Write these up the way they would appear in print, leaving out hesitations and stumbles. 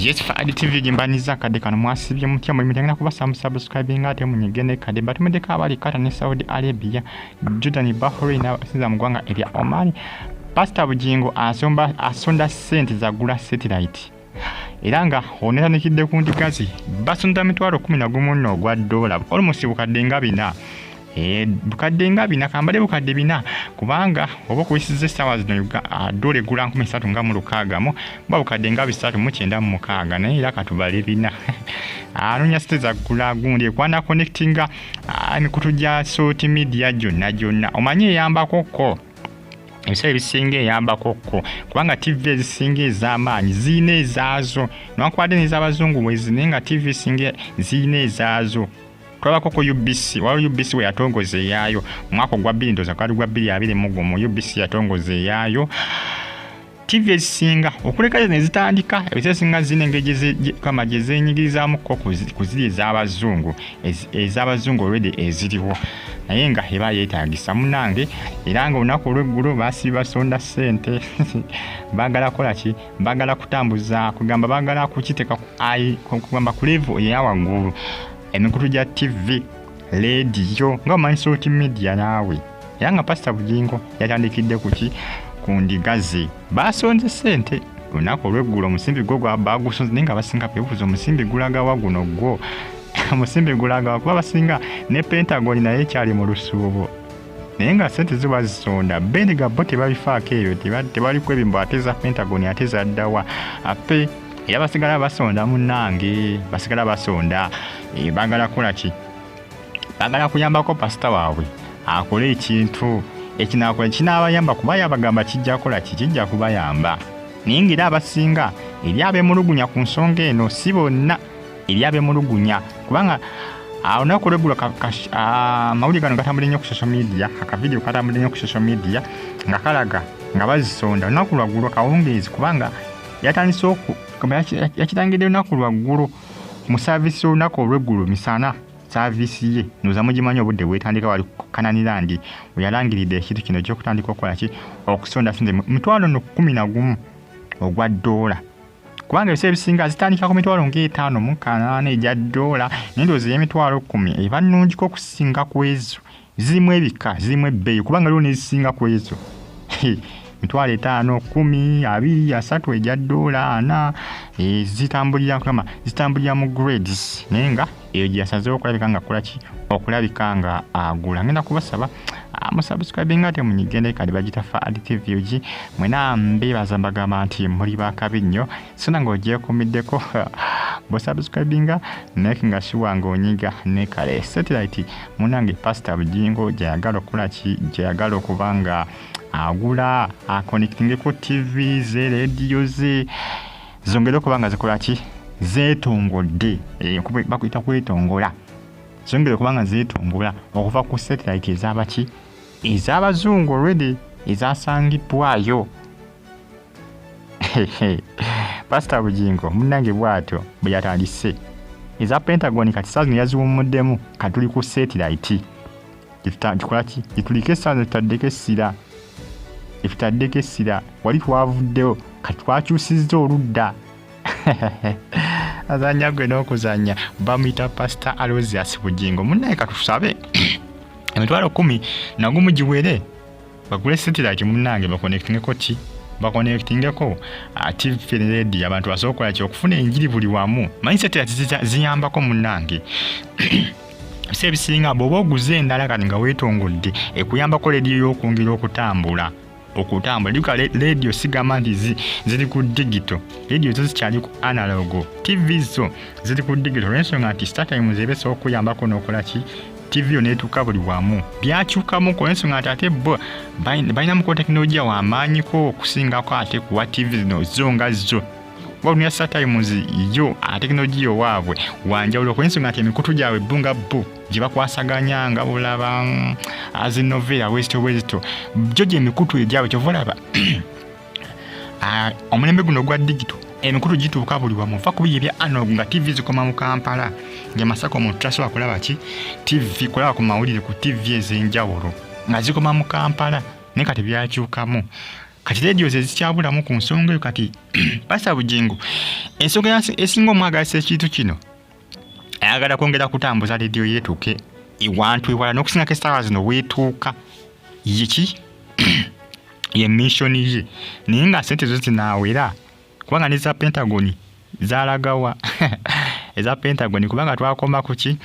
Yes, Fadi TV gimbaniza akadde kano. Mwasibye mutya? Mulimu tengenda kubasa musubscribing ate munyige ne kadde batumiddeko abali Qatar ne Saudi Arabia, Jordan, Bahrain n'abasinza mu ggwanga erya Oman. Pastor Bugingo asomba asonda ssente zagula satellite, era nga onetandikidde ku ndigazi basonda 11,000 nno ogwa ddoola, almost bukadde nga 400. Bukadde nga 400, kambale bukadde 400, kubanga oba okuyisiza essaawa zino ddoola egula 3600 mu ba bukadde nga 396, naye era katubale 400. Anoonya sente zaggula gundi ekwana connectinga emikutu gya social media gyonna gyonna. Omanyi eyambako ko ebiseera ebisinga, eyambako ko kubanga TV ezisinga ez'amaanyi ziyina ezaazo, newankubadde n'ez'abazungu wezi, naye nga TV esinga ziyina ezaazo. Twalabako ku UBC, waliwo UBC we yatongoza eyaayo mwaka ogwa bbiri, ndowooza gwali gwa 2021. UBC yatongoza eyaayo. TV ezisinga okuleka ne zitandika, ebiseera ebisinga zirina engeri kama gye zeenyigirizaamuko ku ziri ez'abazungu, ez'abazungu already eziriwo, naye nga eba yeetaagisa munnange. Era nga olunaku olw'eggulo baasibi basonda ssente, baagala kukola ki? Baagala kutambuza, kugamba baagala kukiteeka kugamba ku level eya waggulu emikutu gya TV, leediyo, nga omanyi social media naawe. Era nga Pasita Bugingo yatandikidde kuki? Ku ndiga ze. Basonze ssente olunaku olw'eggulo, omusimbi gwo bagusonze, naye nga basinga beebuuza omusimbi gulagawa guno, gwo omusimbi gulagawa? Kuba basinga ne Pentagon naye ekyali mu lusuubo, naye nga ssente zo bazisonda. Bendiga bo tebabifaako ebyo, tebaliko ebimbo ate za Pentagon ate zaddawa ape. Era basigala basonda munnange, basigala basonda. Baagala kukola ki? Baagala kuyambako pasita waabwe akole ekintu ekinakola kinaabayamba, kuba yabagamba kijja kukola ki? Kijja kubayamba. Naye nga era abasinga eri abemulugunya ku nsonga eno, si bonna, eri abemulugunya, kubanga olunaku olweggulo amawulire gano gatambudde nnyo ku social media. Akavidiyo katambudde nnyo ku social media nga kalaga nga bazisonda olunaku lwaggulo kawungeezi, kubanga yatandise yakitangidde olunaku lwaggulo mu service olunaku olweggulo misana. Service ye noza mugimanyi obudde bwetandika wali Kananirandi, weyalangiridde ekintu kino ekyokutandika okukola ki? Okusonda sente mitwalo no 11 ogwa ddoola, kubanga ebiseera ebisinga zitandika ku mitwalo nga 58 egya ddoola, naye ndowooza ey'emitwalo 10 eba nnungiko okusinga ku ezo. Zirimu ebika, zirimu ebbeeyi, kubanga liwo nezisinga ku ezo, 50,000, 10, 20, 30 egya ddoola, 40. Zitambulira kama zitambulira mu grades, naye nga eyo gye yasazeewo okulabika nga kola ki? Okulabika nga agula. Ngenda kubasaba musubscribinga ate munyigende kadi bagita Fad TV UG. Mwena mbebaza, mbagamba nti muli bakabi nnyo. Sona ng'ogyekuumiddeko bwosubscribinga, making sure ng'onyiga ne kale satellite munange Pastor Bugingo gyeyagala okukola ki? Gyeyagala okuba nga agula aconnectingeko TV ze, rediyo ze zongere okuba nga zikola ki? Zeetongodde. Bakuyita kwetongola, zongere okuba nga zeetongola okuva ku satellite ezabaki? Ez'abazungu already ezasangibwayo. Pasita Bugingo munnange bw'atyo bwe yatandise eza Pentagon. Kati saa zino yaziwummuddemu, kati tuli ku satellite gikola ki? Gyetuliko essaawa zino, tutaddeko essira, etutaddeko essira wali twavuddewo, kati twakyusizza oludda. Azanya gwe n'okuzanya, bamuyita Pasita Alozias Bugingo munnaye. Katusabe 11,000 giwere bagule satellite munnange, baconnectingeko ki? Baconnectingeko TV, radio, abantu basobola okukola ki? Okufuna enjiri buli wamu. Manyi satellite ziyambako munnange ebiseera ebisinga, bw'oba oguze endala kati nga weetongodde, ekuyambako rediyo y'okwongera okutambula. Juka rediyo sigamba nti ziri ku digital, rediyo zo zikyali ku analog, TV zo ziri ku digital, olw'ensonga nti StarTimes eba esobola okuyambako n'okola ki? TV yo neetuuka buli wamu. Byakyukamuko olw'ensonga nti ate bo balinamuko tekinologiya wamaanyiko okusingako ate kuwa TV zino zo nga zo walumya. StarTimes yo tekinologiya owaabwe wanjawulo, olw'ensonga nti emikutu gyabwe bo nga bo gye bakwasaganya nga bulaba azinovera bwezito bwezito, gyo gyemikutu egyabwe. Kyova olaba omulembe guno ogwa digital emikutu gituuka buli wamu. Va ku biri ebya analog nga TV zikoma mu Kampala, nga Masaka omuntu tasobola kulaba ki? TV, kulaba ku mawulire ku TV ez'enjawulo nga zikoma mu Kampala, naye kati byakyukamu. Kati rediyo ze zikyabulamu ku nsonga eyo. Kati Pasita Bugingo, ensonga esinga omwagalisa ekintu kino, ayagala kwongera kutambuza rediyo yetuuke ewantu ewala n'okusingako essaawa zino weetuuka. Yeki ye mission ye, naye nga sente zo zinaawera, kubanga neza Pentagon zalagawa, eza Pentagon, kubanga twakoma kuki?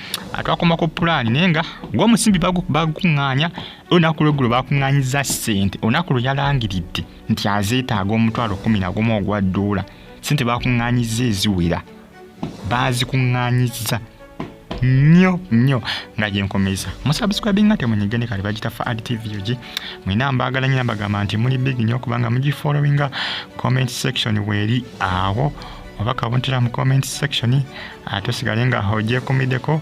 Twakoma ku pulaani, naye nga gwomusimbi bagukuŋŋaanya. Olunaku lweggulo bakuŋŋaanyiza ssente, olunaku lwe yalangiridde nti azeetaaga 11,000 ogwa ddoola, sente bakuŋŋaanyiza eziwera, baazikuŋŋaanyiza nnyo nnyo. Nga gyenkomeza, musubscribinga, temunyigende. Kale bagita Faad TV ogi mwina, mbaagala nnyo, mbagamba nti muli big nnyo kubanga mugifollowinga. Comment section weeri awo, oba kabuntira mu comment section, ate osigale nga ogyekumiddeko.